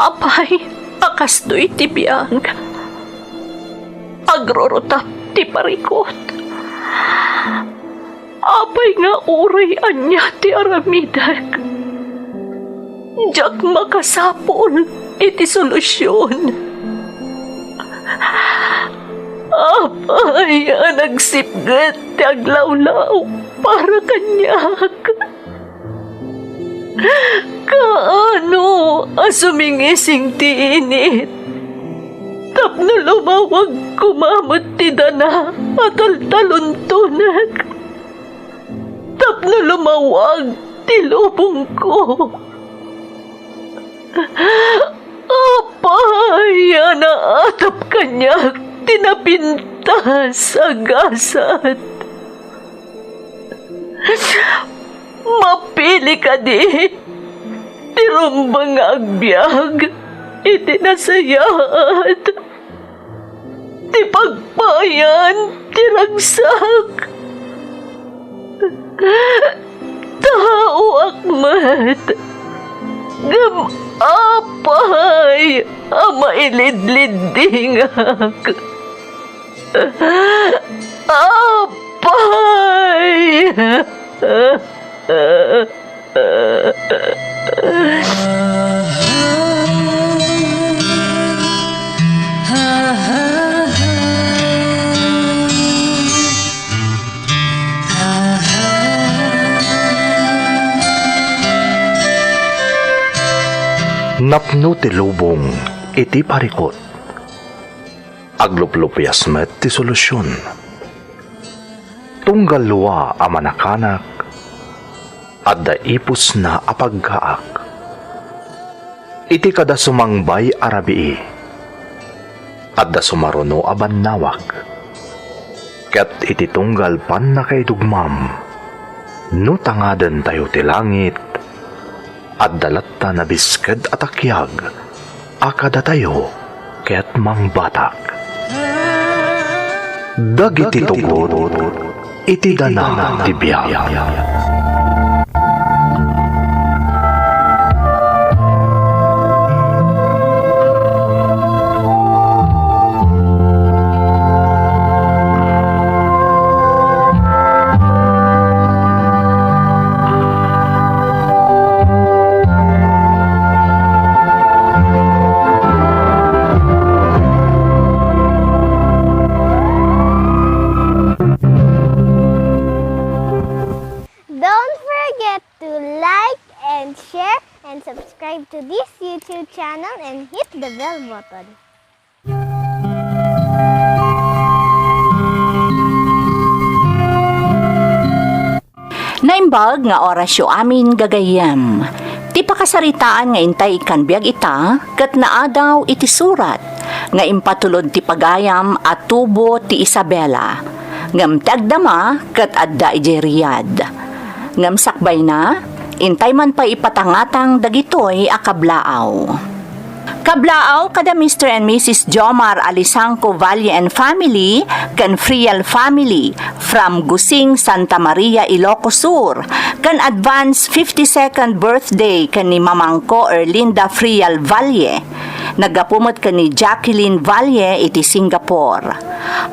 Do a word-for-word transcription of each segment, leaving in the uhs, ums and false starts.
Apay a kastoy ti biag? Agrurutap ti parikut. Apay nga uray ania ti aramidek, diak makasapul iti solusion. Apay a nagsipget ti aglawlaw para kaniak? Kaano a sumingising ti init tapno lumawag koma met ti dana a taltaluntonek? Tapno lumawag ti lubongko. Apay a naatap kaniak ti napintas a gasat? Mapili kadi ti rumbeng nga agbiag iti nasayaat? Ti pagpayan ti ragsak. Taoak met. Ngem apay a mailidliddingak? Apay! Napno ti lubong iti parikut. Agluplupias met ti solusion. Tunggal lua a manakanak, adda ipusna a paggaak. Iti kada sumangbay a rabii, adda sumaruno a bannawag. Ket iti tunggal pannakaidugmam, no tangadentayo ti langit, adda latta nabisked a takiag a kadatayo ket mangbatak. Dagiti tugot iti dana ti biag. Don't forget to like and share and subscribe to this YouTube channel and hit the bell button. Naimbag nga orasyo amin, gagayyem. Ti pakasaritaan nga intay ikkan biag ita ket naadaw iti surat nga impatulod ti pagayam a tubo ti Isabela, ngem ti agdama ket adda idiay Riyadh. Ngem sakbayna, intay man pay ipatangatang dagitoy a kablaaw. Kablaaw kada Mister and Missus Jomar Alisangco Valle and family ken Friel family from Gusing, Santa Maria, Ilocos Sur, ken advance fifty-second birthday ken ni Mamangko Erlinda Friel Valle. Naggapu met ken ni Jacqueline Valle iti Singapore.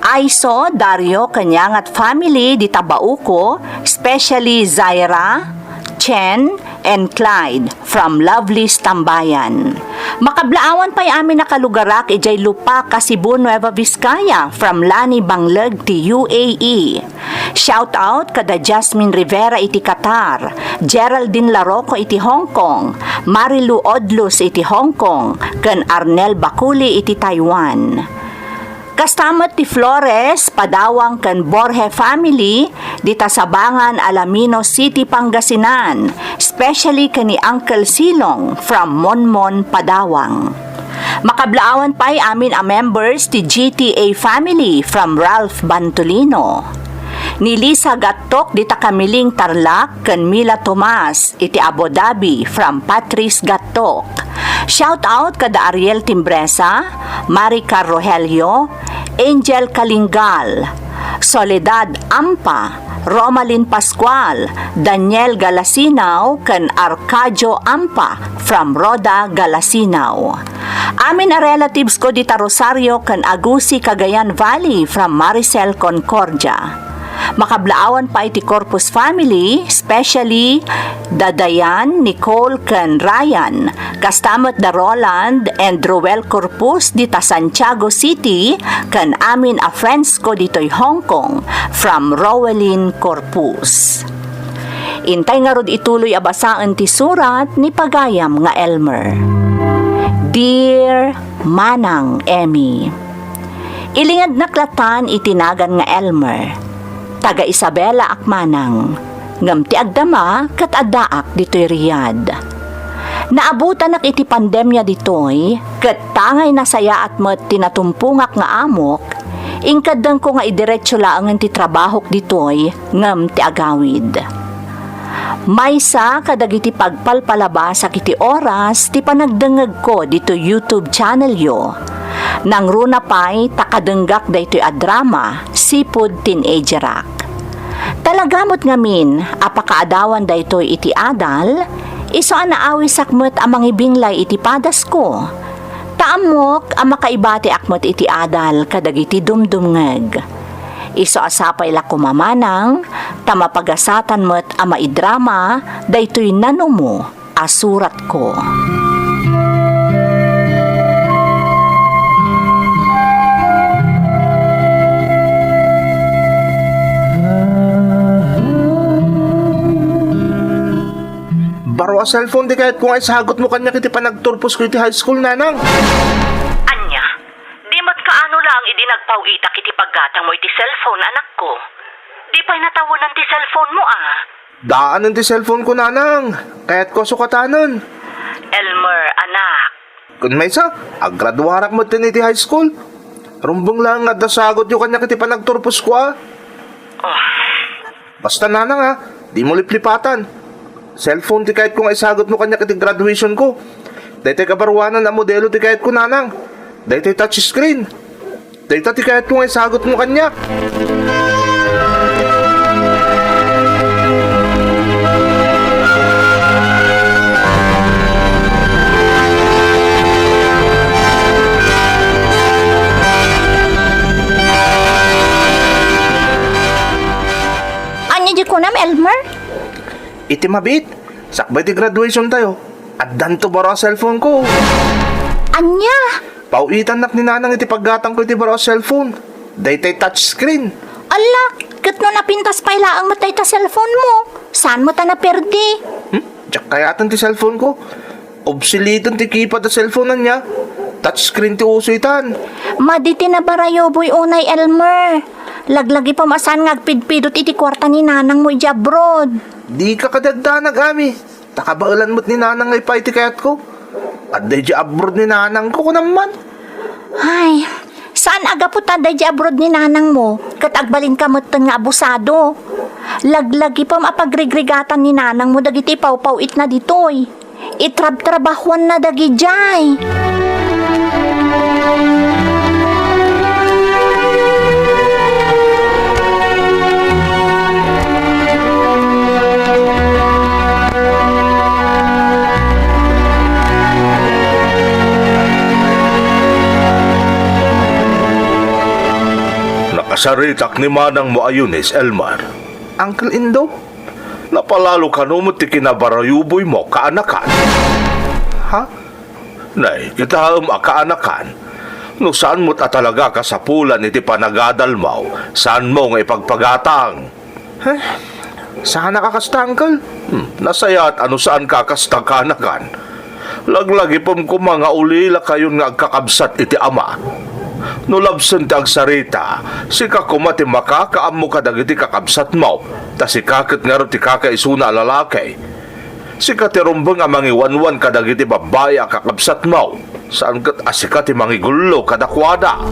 Aiso, Dario, ken Yangat family dita Bauco, especially Zaira, Chen, and Clyde from Lovely's Tambayan. Makablaawan pay amin a kalugarak idiay Lupac, Cebu, Nueva Vizcaya from Lani Bangleg ti U A E. Shout out kada Jasmine Rivera iti Qatar, Geraldine Larocco iti Hong Kong, Marilu Odlus iti Hong Kong, ken Arnel Baculi iti Taiwan. Kasta met ti Flores, Padawang ken Borje family dita Sabangan, Alaminos City, Pangasinan, especially ken ni Uncle Silong from Monmon, Padawang. Makablaawan pay amin a members ti G T A family from Ralph Bantolino. Ni Lisa Gattok dita Camiling, Tarlac, ken Mila Tomas iti Abu Dhabi from Patrice Gattok. Shout out kada Ariel Timbresa, Maricar Rogelio, Angel Kalingal, Soledad Ampa, Romalin Pascual, Daniel Galasinao, ken Arcadio Ampa from Roda, Galasinao. Amin a relatives ko dita Rosario ken Agusi, Cagayan Valley from Maricel Concordia. Makablaawan pay ti Corpus family, especially da Dayan, Nicole, ken Ryan. Kasta met da Roland and Roel Corpus dita Santiago City, ken amin a friends ko ditoy Hong Kong, from Rowelyn Corpus. Intay ngarud ituloy a basaen ti surat ni pagayam nga Elmer. Dear Manang Emmy, ilingednak latan iti nagan nga Elmer. Taga Isabela ak manang, ngem ti agdama ket addaak ditoy Riyadh. Naabutanak iti pandemia ditoy, ket tangay nasayaat met ti natumpongak nga amok, inkeddengko nga idiretso laengen ti trabahok ditoy ngem ti agawid. Maysa kadagiti pagpalpalabasak iti oras ti panagdengngegko ditoy YouTube channelyo. Nangruna pay ta kadenggak daytoy a drama, Sipud Teenagerak. Talaga met ngamin a pakaadawan daytoy iti adal, isu a naawisak met a mangibinglay iti padasko. Ta ammok a makaibatiak met iti adal kadagiti dumdumngeg. Isu a sapay la koma manang, ta mapagasatan met a maidrama daytoy nanumo a suratko. Baro a cellphone ti kayatko nga isagutmo kaniak iti panagturposko iti high school, nanang. Ania? Di met kaano laeng idi nagpaw-itak iti paggatangmo iti cellphone, anakko? Di pay natawenan ti cellphone mo, a? Daanen ti cellphone ko, nanang. Kayatko a sukatanen. Elmer, anak. Ken maysa, aggraduarak metten iti high school. Rumbeng laeng nga adda sagutyo kaniak iti panagturposko, a. Oh. Basta, nanang, a, dimo liplipatan. Cellphone ti kayatko nga isagutmo kaniak iti graduation ko. Daytoy kabaruanan a modelo ti kayatko, nanang. Daytoy touchscreen. Dayta ti kayatko nga isagutmo kaniak. Ania di kunam, Elmer? Iti mabiit, sakbay ti graduation tayo, addanto baro a cellphone ko. Ania? Paw-itannak ni nanang iti paggatangko iti baro a cellphone. Daytay touchscreen. Ala, ket no napintas pay laeng met dayta cellphone mo, saan mo ta naperdi? Hmm? Diak kayaten ti cellphone ko. Obsoleten ti keypad a cellphone ania. Touchscreen ti uso itan. Madi ti nabarayuboy unay, Elmer. Laglagipem a saan nga agpidpidot iti kuarta ni nanang mo idiay abroad. Dika kadi agdanag, Ami. Ta kabaelan met ni nanang nga ipaay ti kayatko. Adda idiay abroad ni nanangko, kunam man. Ay, saan a gapu ta adda idiay abroad ni nanangmo, ket agbalinka metten nga abusado. Laglagipem a pagrigrigatan ni nanangmo dagiti pawpaw-itna ditoy. Itrabtrabahuanna dagidiay. Nakasaritak ni manangmo a Eunice, Elmar. Uncle Indo? Napalalo kano met ti kinabarayuboymo, kaanakan? Ha? Nay, kitaem a kaanakan, no saan met a talaga kasapulan iti panagadalmo, saanmo nga ipagpagatang. Heh, saanak a kasta, Uncle? Hmm, nasayaat a no saanka a kasta, kaanakan. Laglagipem koma nga ulilakayon nga agkakabsat iti ama. No labsen ti agsarita, sika koma ti makakaammo kadagiti kakabsatmo, ta sika ket ngarud ti kakaisuna a lalaki. Sika ti rumbeng a mangiwanwan kadagiti babbai a kakabsatmo, saan ket a sika ti mangigullo kadakuada.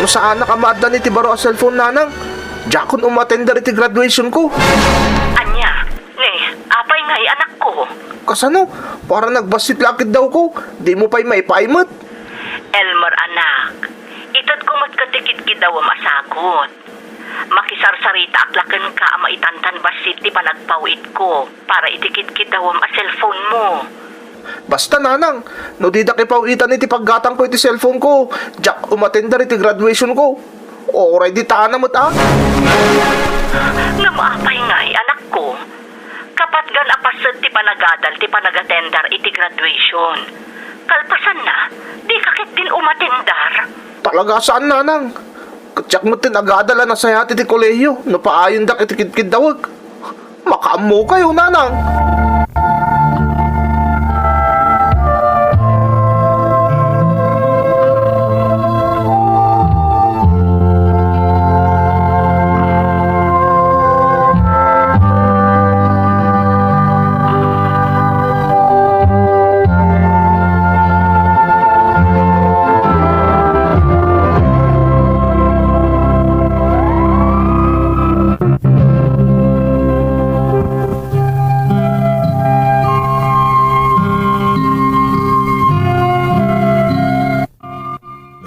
Saanak a maaddan iti baro a cellphone, nanang. Diakon umatender iti graduation ko. Ania? Ne, apay ngay, anakko? Kasano? Para nagbassit la a kiddaw ko. Di mo pay maipaay met. Elmer, anak, itedko met ket ti kidkiddawem a sagut. Makisarsaritaak la kenka a maitantan bassit ti panagpaw-itko para iti kidkiddawem a cellphone mo. Basta, nanang, no didak ipaw-itan iti paggatangko iti cellphone ko, diak umatender iti graduation ko. Uray di tana met, a? Ngem apay ngay, anakko? Kapatgan a paset ti panagadal ti panagatender iti graduation. Kalpasanna, dika ketdin umatender. Talaga saan, nanang. Ket siak met ti nagadal a nasayaat iti kolehiyo no paayendak iti kidkiddawek. Makaammokayo, nanang.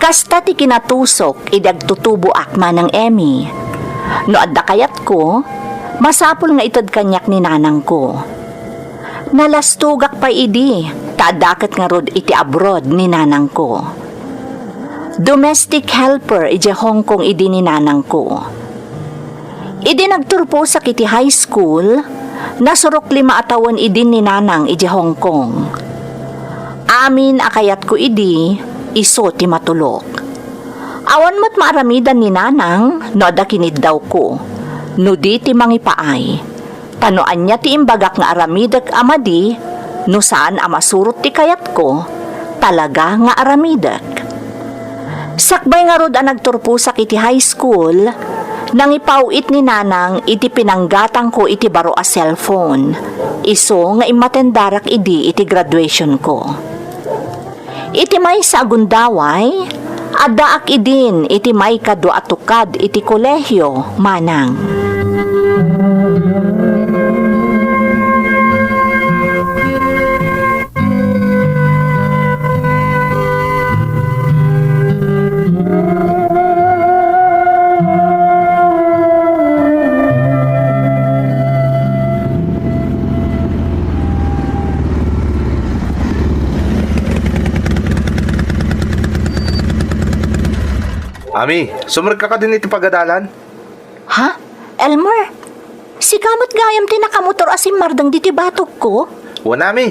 Kasta ti kinatusok idi agtutuboak, Manang Emmy. No adda kayatko, masapul nga ited kaniak ni nanangko. Nalastogak pay idi, ta adda ket ngarud iti abroad ni nanangko. Domestic helper idiay Hong Kong idi ni nanangko. Idi nagturposak iti high school, nasurok lima a tawen idin ni nanang idiay Hong Kong. Amin a kayatko idi, isu ti matulok. Awan met maaramidan ni nanang no adda kiniddawko, no di ti mangipaay. Ta no ania ti imbagak nga aramidek a madi, no saan a masurot ti kayatko, talaga nga aramidek. Sakbay ngarud a nagturposak iti high school, nangipaw-it ni nanang iti pinanggatangko iti baro a cellphone, isu nga immatendarak idi iti graduation ko. Iti maysa a gundaway, addaak idin iti maikadua a tukad iti kolehio, manang. Ami, sumrekka kadin iti pagadalan? Ha? Elmer, sika met gayam ti nakamotor a simmardeng ditoy batogko? Wen, Ami.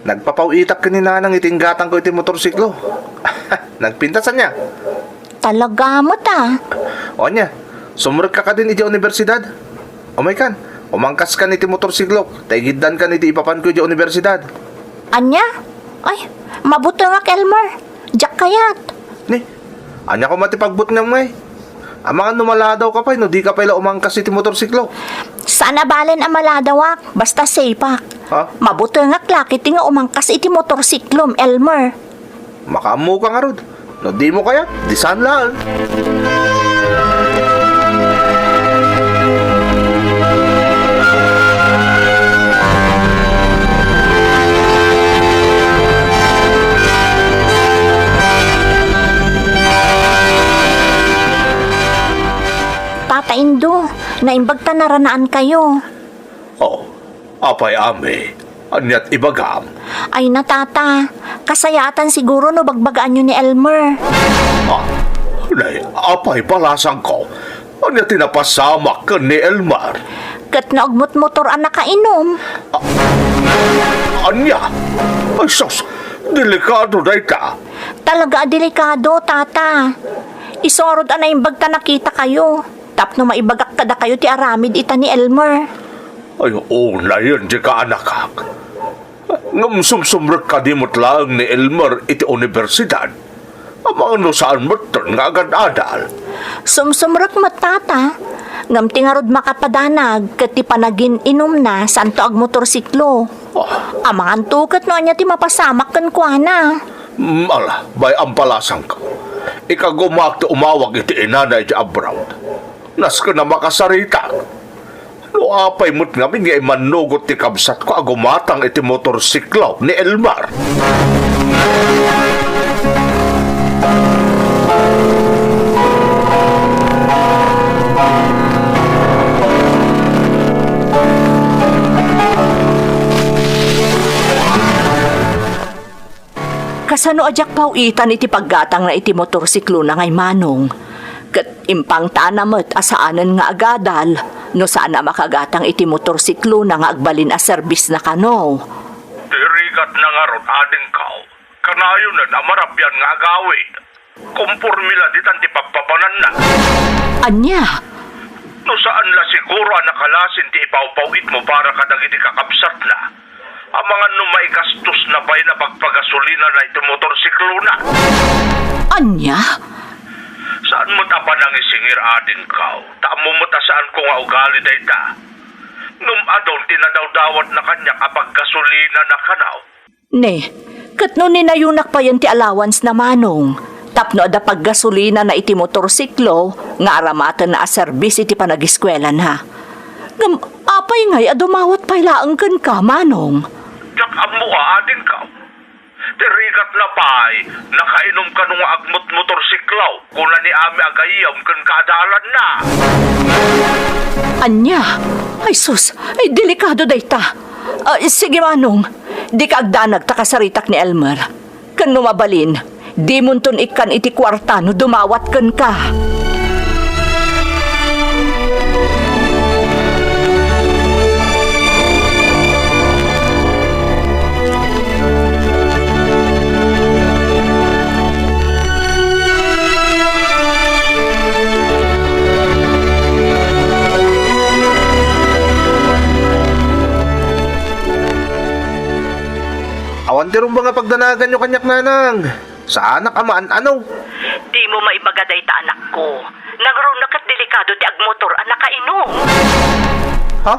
Nagpapaw-itak ken ni Nanang iti inggatangko iti motorsiklo. Nagpintas ania? Talaga met, a. O ania, sumrekka kadin idiay universidad? Umaykan, umangkaskan iti motorsiklok, ta igiddankan iti ipapanko idiay universidad. Ania? Ay, mabutengak, Elmer. Diak kayat. Ni, ania koma ti pagbutengam ngay? Amangan no maladawka pay no dika pay la umangkas iti motorsiklo. Saan a balen a maladawak, basta safeak. Ha? Mabutengak la ketdi nga umangkas iti motorsiklom, Elmer. Makaammoka ngarud. No dimo kayat, di saan laeng. Tata Indo, naimbag ta naranaankayo. Oh, apay, Ami? Aniat ibagam? Ay na, Tata. Kasayaatan siguro no bagbagaanyo ni Elmer. Ah, nay, apay, balasangko? Ania ti napasamak ken ni Elmer? Ket no agmotmotor a nakainom. Ah, ania? Ay, sus! Delikado dayta. Talaga a delikado, Tata. Isu ngarud a naimbag ta nakitakayo. Tapno maibagak kadakayo ti aramid ita ni Elmer. Ay, unayen dika, anakak. Ngem sumsumrek kadi met laeng ni Elmer iti universidad? Amangan no saan metten nga agad-adal. Sumsumrek met, Tata. Ngem ti ngarud makapadanag ket ti panagin-inumna saanto agmotorsiklo. Ah. Amanganto ket no ania ti mapasamak kenkuana. Mm, ala, bay-am, balasangko. Ikagumaak ti umawag iti inana iti abroad. Nasken a makasaritak. No apay met ngamin nga imannugot ti kabsatko a gumatang iti motorsiklo ni Elmer. Kasano a diak paw-itan iti paggatangna iti motorsiklona ngay Manong? Ket impangtana met a saanen nga agadal no saan a makagatang iti motorsiklona nga agbalin a serbisna kano. Ti rigatna ngarud, adingko, kanayonen a marabian nga agawid. Komporme la ditan ti pagpapananna. Ania? No saan la siguro a nakalasin ti ipawpaw-itmo para kadagiti kakabsatna, amangan no maigastos na pay na pagpagasolina na iti motorsiklona. Ania? Saan met a panangisingir, adingko, ta ammo met a saanko nga ugali dayta. Ngem adun ti nadawdawatna kaniak a paggasolina na kano. Ne, ket no ninayonak payen ti allowance na Manong, tapno adda paggasolina na iti motorsiklo nga aramatenna a serbis iti panagiskuelana. Ngem apay ngay a dumawat pay laeng kenka, Manong? Diak ammo a, adingko. Ti rigatna pay, nakainom kano nga agmotmotorsiklo, kuna ni Ami a gayyem ken kaadalanna. Ania? Ay sus, ay delikado dayta. Ah, sige Manong, dika agdanag ta kasaritak ni Elmer. Ken no mabalin, dimonton ikkan iti kuarta no dumawat kenka. Awan ti rumbeng a pagdanaganyo kaniak, Nanang. Saanak a maan-ano. Dimo maibaga dayta, anakko. Nangruna ket delikado ti agmotor a nakainom. Ha?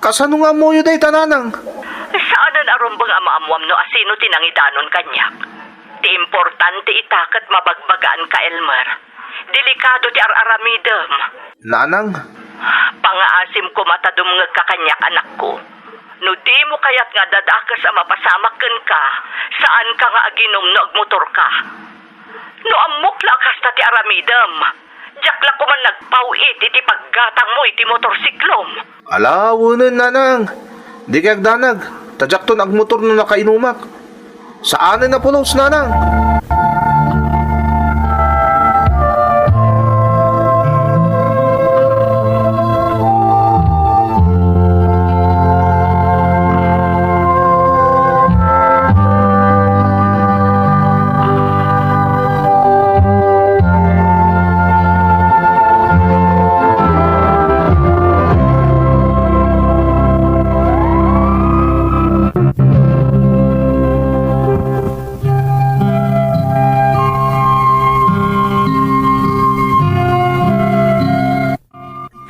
Kasano nga ammoyo dayta, Nanang? Saanen a rumbeng a maammoam no asino ti nangidanon kaniak. Ti importante ita ket mabagbagaan ka, Elmer. Delikado ti ar-aramidem. Nanang? Pangaasim koma ta dumngegka kaniak, anakko. No dimo kayat nga dadakes a mapasamak kenka, saanka nga aginom no agmotorka. No ammok la a kasta ti aramidem, diak la koman nagpaw-it iti paggatangmo iti motorsiklom. Ala, wenen, Nanang. Dika agdanag, ta diakton agmotor no nakainumak. Saanen a pulos, Nanang.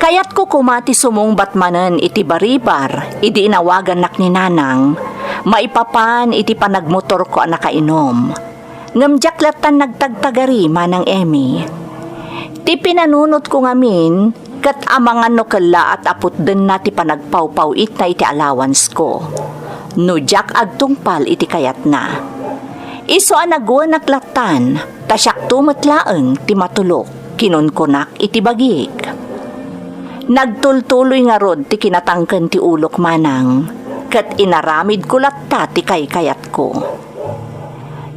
Kayatko koma ti sumungbat manen iti baribar idi inawagannak ni Nanang maipapan iti panagmotorko a nakainom. Ngem diak lattan nagtagtagari, Manang Emmy. Ti pinanunotko ngamin, ket amangan no kellaat a putdenna ti panagpawpaw-itna iti allowance-ko, no diak agtungpal iti kayatna. Isu a naguenak lattan, ta siakto met laeng ti matulok, kinunkunak iti bagik. Nagtultuloy ngarud ti kinatangken ti ulok, Manang, ket inaramidko latta ti kaykayatko.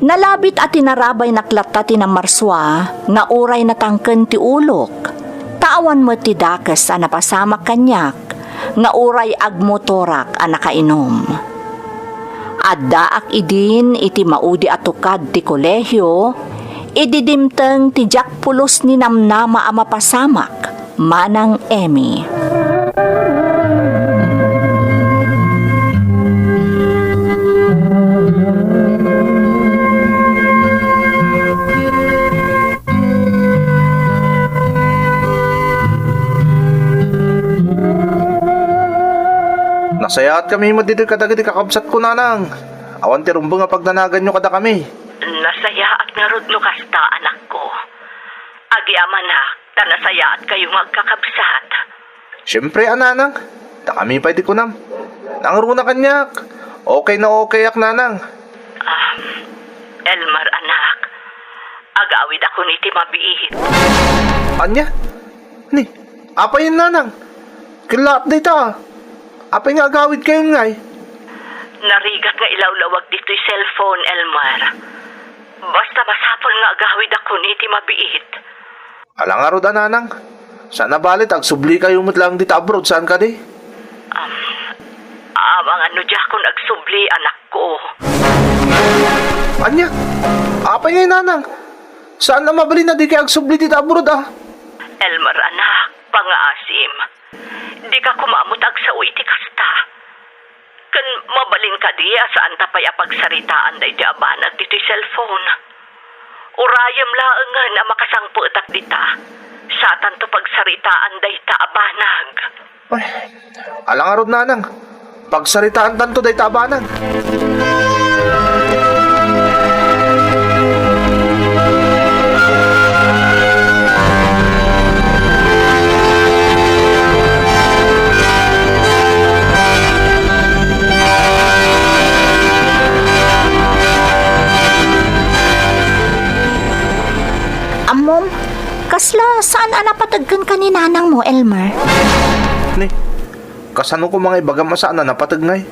Nalabit a tinarabaynak latta ti namarsua nga uray natangken ti ulok, ta awan met ti dakes a napasamak kaniak nga uray agmotorak a nakainom. Addaak idin iti maudi a tukad ti kolehio, idi dimteng ti diak pulos ninamnama a mapasamak. Manang Emmy. Nasayaatkami met ditoy kadagiti kakabsatko, Nanang. Awan ti rumbeng a pagdanaganyo kadakami. Nasayaat ngarud no kasta, anakko. Agyamanak, ta nasayaatkayo nga agkakabsat. Siyempre, a, nanang. Ta kami pay ti kunam. Nangruna kaniak. Okay na okayak, nanang. Ah, Elmer, anak. Agawidakon iti mabiit. Ania? Ni, apay, nanang? Kellaat dayta, a. Apay nga agawidkayon ngay? Narigat nga ilawlawag ditoy cellphone, Elmer. Basta masapul nga agawidakon iti mabiit. Ala ngarud a, nanang. Saan a bale ta agsublikayo met laeng dita abroad, saan kadi? Um, amangan no diakon agsubli, anakko. Ania? Apay ngay, nanang? Saan a mabalin a dikay agsubli dita abroad, a? Elmer, anak, pangaasim. Dika koma met agsao iti kasta. Ken mabalin kadi a saanta pay a pagsaritaan daytoy a banag ditoy cellphone. Urayem laengen a makasangpetak dita, saanto pagsaritaan dayta a banag. Ay, ala ngarud, nanang. Pagsaritaantanto dayta a banag. Ammom, kasla saan a napateg kenka ni nanangmo, Elmer? Ni, kasano koma nga ibagam a saan a napateg ngay?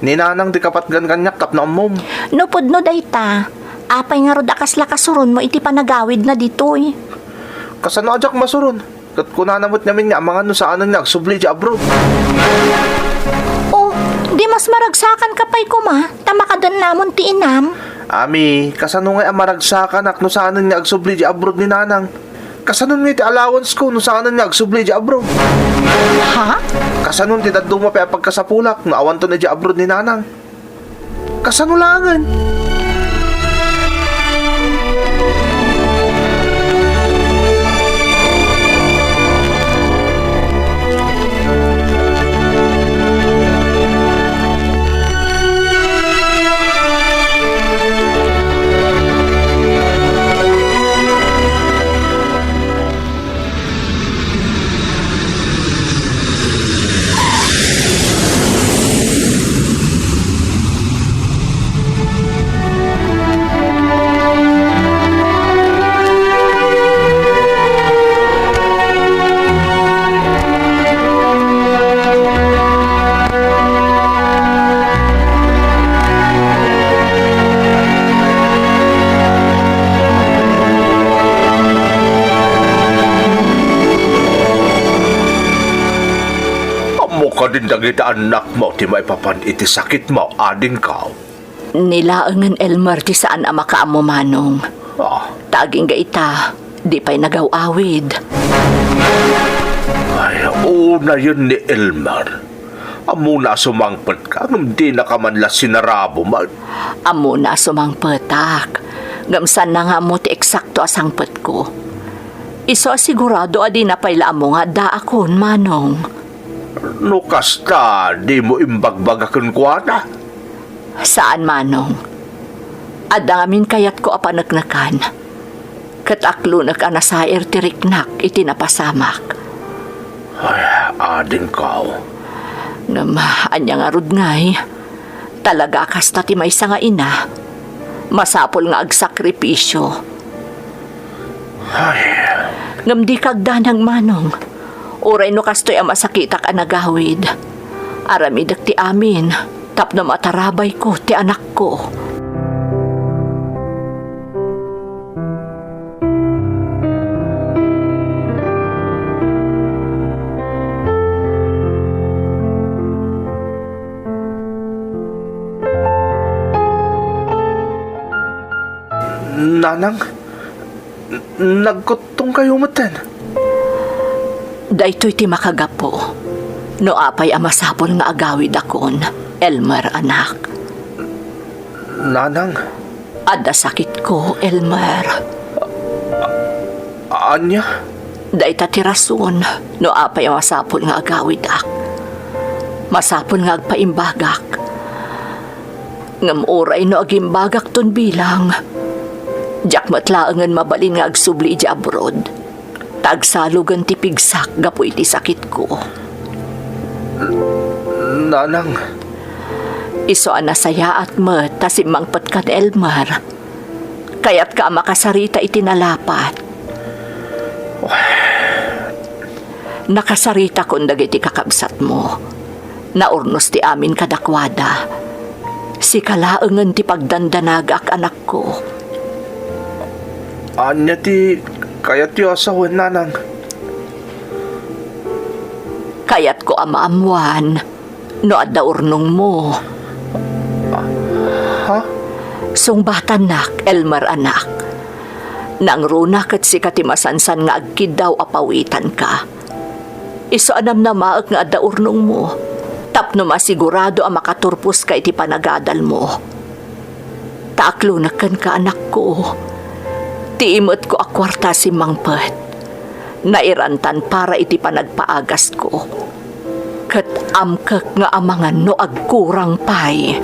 Ni nanang ti kapatgan kaniak tapno ammom. No pudno dayta, apay ngarud a kasla kasuronmo iti panagawidna ditoy? Kasano a diak masuron? Ket kunana met ngamin nga amangan no saanen nga agsubli idiay abroad. Oh, di mas maragsakanka pay koma, ta makadannamon ti inam. Ami, kasano ngay a maragsakanak no saanen nga agsubli idiay abroad ni nanang? Kasanon ngay ti allowance ko no saanen nga agsubli idiay abroad? Ha? Kasanon ti dadduma pay a pagkasapulak no awanton idiay abroad ni nanang? Kasano laengen? Ammo kadin dagiti annakmo ti maipapan iti sakitmo, adingko? Ni laengen, Elmer, ti saan a makaammo, manong. Ah. Ta agingga ita, di pay nagaw-awid. Ay, unayen ni Elmer. Ammona a sumangpetka, ngem dinaka man la sinarabo met. Ammona a sumangpetak, ngem saanna nga ammo ti eksakto a sangpetko. Isu a sigurado a dina pay la ammo nga addaakon, manong. No kasta, dimo imbagbaga kenkuana? Saan, manong. Adda ngamin kayatko a paneknekan. Ket aklonek a nasair ti riknak iti napasamak. Ay, adingko. Ngem, ania ngarud ngay? Talaga a kasta ti maysa nga ina. Masapul nga agsakripisio. Ay. Ngem dika agdanag, manong. Uray no kastoy a masakitak a nagawid, aramidek ti amin tapno matarabayko ti anakko. Nanang, n-, nagkuttongkayo metten? Daytoy ti makagapu no apay a masapul nga agawidakon, Elmer, anak. Nanang. Adda sakitko, Elmer. Ania? Dayta ti rason no apay a masapul nga agawidak. Masapul nga agpaimbagak. Ngem uray no agimbagakton bilang, diak met laengen mabalin nga agsubli idiay abroad, ta agsalugen ti pigsak gapu iti sakitko. Nanang. Isu a nasayaat met ta simmangpetka ni Elmer. Kayatka a makasarita iti nalapat. Nakasaritakon dagiti kakabsatmo. Naurnos ti amin kadakuada. Sika laengen ti pagdandanagak, anakko. Ania ti kayatyo a sawen, nanang? Kayatko a maammoan no adda urnongmo. Ha? Sungbatannak, Elmer, anak. Nangruna ket sika ti masansan nga agkiddaw a pawitanka. Isu a namnamaek nga adda urnongmo, tapno masigurado a makaturposka iti panagadalmo. Ta aklonek kenka, anakko. Ti imetko a kuarta simmangpet, nairantan para iti panagpaagasko. Ket amkek nga amangan no agkurang pay.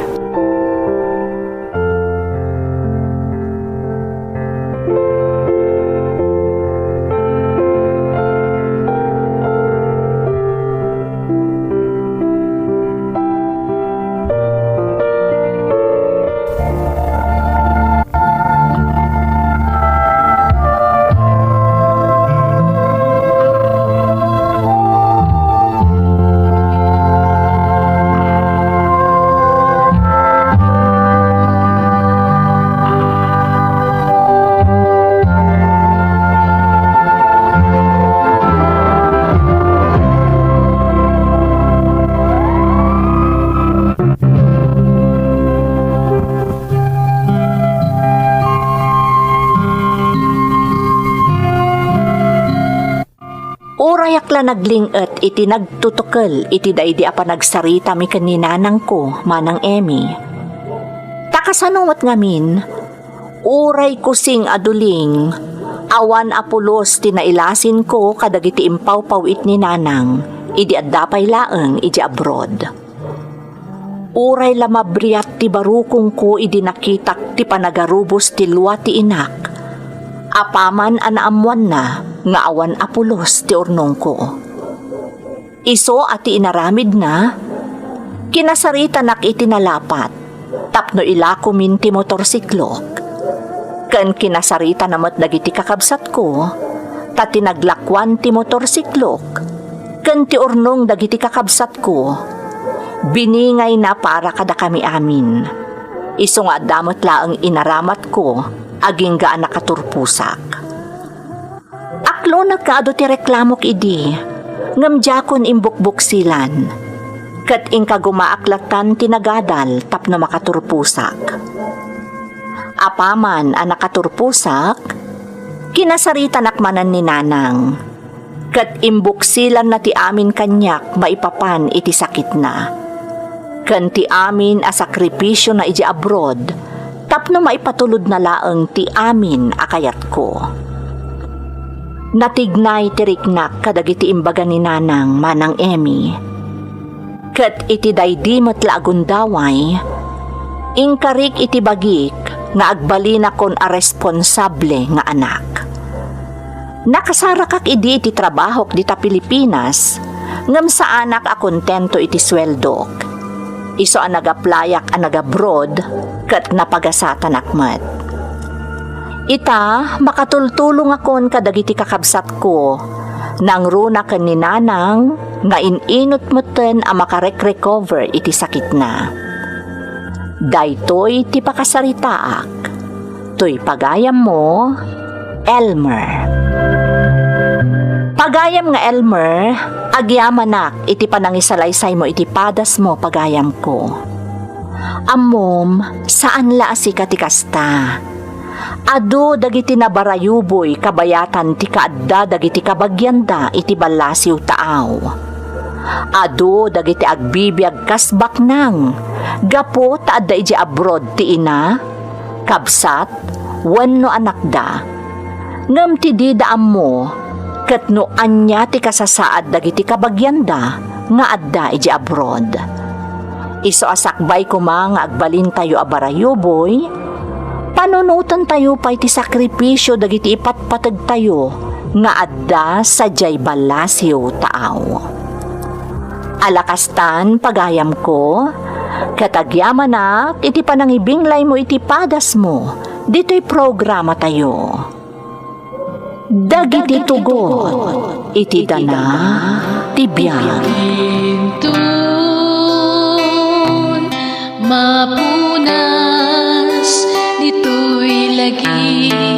Urayak la nagling-et iti nagtutukel iti daydi a panagsaritami ken ni nanangko, Manang Emmy. Ta kasano met ngamin, uray kusing a duling, awan a pulos ti nailasinko kadagiti impawpaw-it ni nanang idi adda pay laeng idiay abroad. Uray la mabriat ti barukongko idi nakitak ti panagarubos ti lua ti inak, apaman a naammoanna nga awan a pulos ti urnongko. Isu a ti inaramidna, kinasaritanak iti nalapat tapno ilakomin ti motorsiklok. Ken kinasaritana met dagiti kakabsatko, ta ti naglakuan ti motorsiklok ken ti urnong dagiti kakabsatko, biningayna para kadakami amin. Isu nga adda met laeng inaramatko agingga a nakaturposak. Aklonek nga adu ti reklamok idi, ngem diakon imbukbuksilan. Ket inkagumaak lattan ti nagadal tapno makaturposak. Apaman a nakaturposak, kinasaritanak manen ni nanang. Ket imbuksilanna ti amin kaniak maipapan iti sakitna, ken ti amin a sakripisiona idiay abroad tapno maipatulodna laeng ti amin a kayatko. Natignay ti riknak kadagiti imbaga ni nanang, Manang Emmy. Ket iti daydi met la a gundaway, inkarik iti bagik nga agbalinakon a responsable nga anak. Nakasarakak idi iti trabahok dita Pilipinas, ngem saanak a kontento iti sueldok. Isu a nag-applyak a nag-abroad ket napagasatanak met. Ita, makatultulongakon kadagiti kakabsatko, nangruna ken ni nanang nga in-inut metten a makarek-recover iti sakitna. Daytoy ti pakasaritaak. Toy pagayammo, Elmer. Pagayam nga Elmer, agyamanak iti panangisalaysaymo iti padasmo, pagayamko. Ammom, saan la a sika ti kasta. Adu dagiti nabarayuboy kabayatan ti kaadda dagiti kabagianda iti ballasiw taaw. Adu dagiti agbibiag kas baknang gapu ta adda idiay abroad ti ina, kabsat, wenno anakda. Ngem ti dida ammo ket no ania ti kasasaad dagiti kabagianda nga adda idiay abroad. Isu a sakbay koma nga agbalintayo a barayuboy, panunotentayo pay ti sakripisio dagiti ipatpategtayo nga adda sadiay ballasiw taaw. Ala kastan, pagayamko, ket agyamanak iti panangibinglaymo iti padasmo ditoy programatayo. Dagiti tugot iti dana ti biag. Intun mapunas ditoy lagi.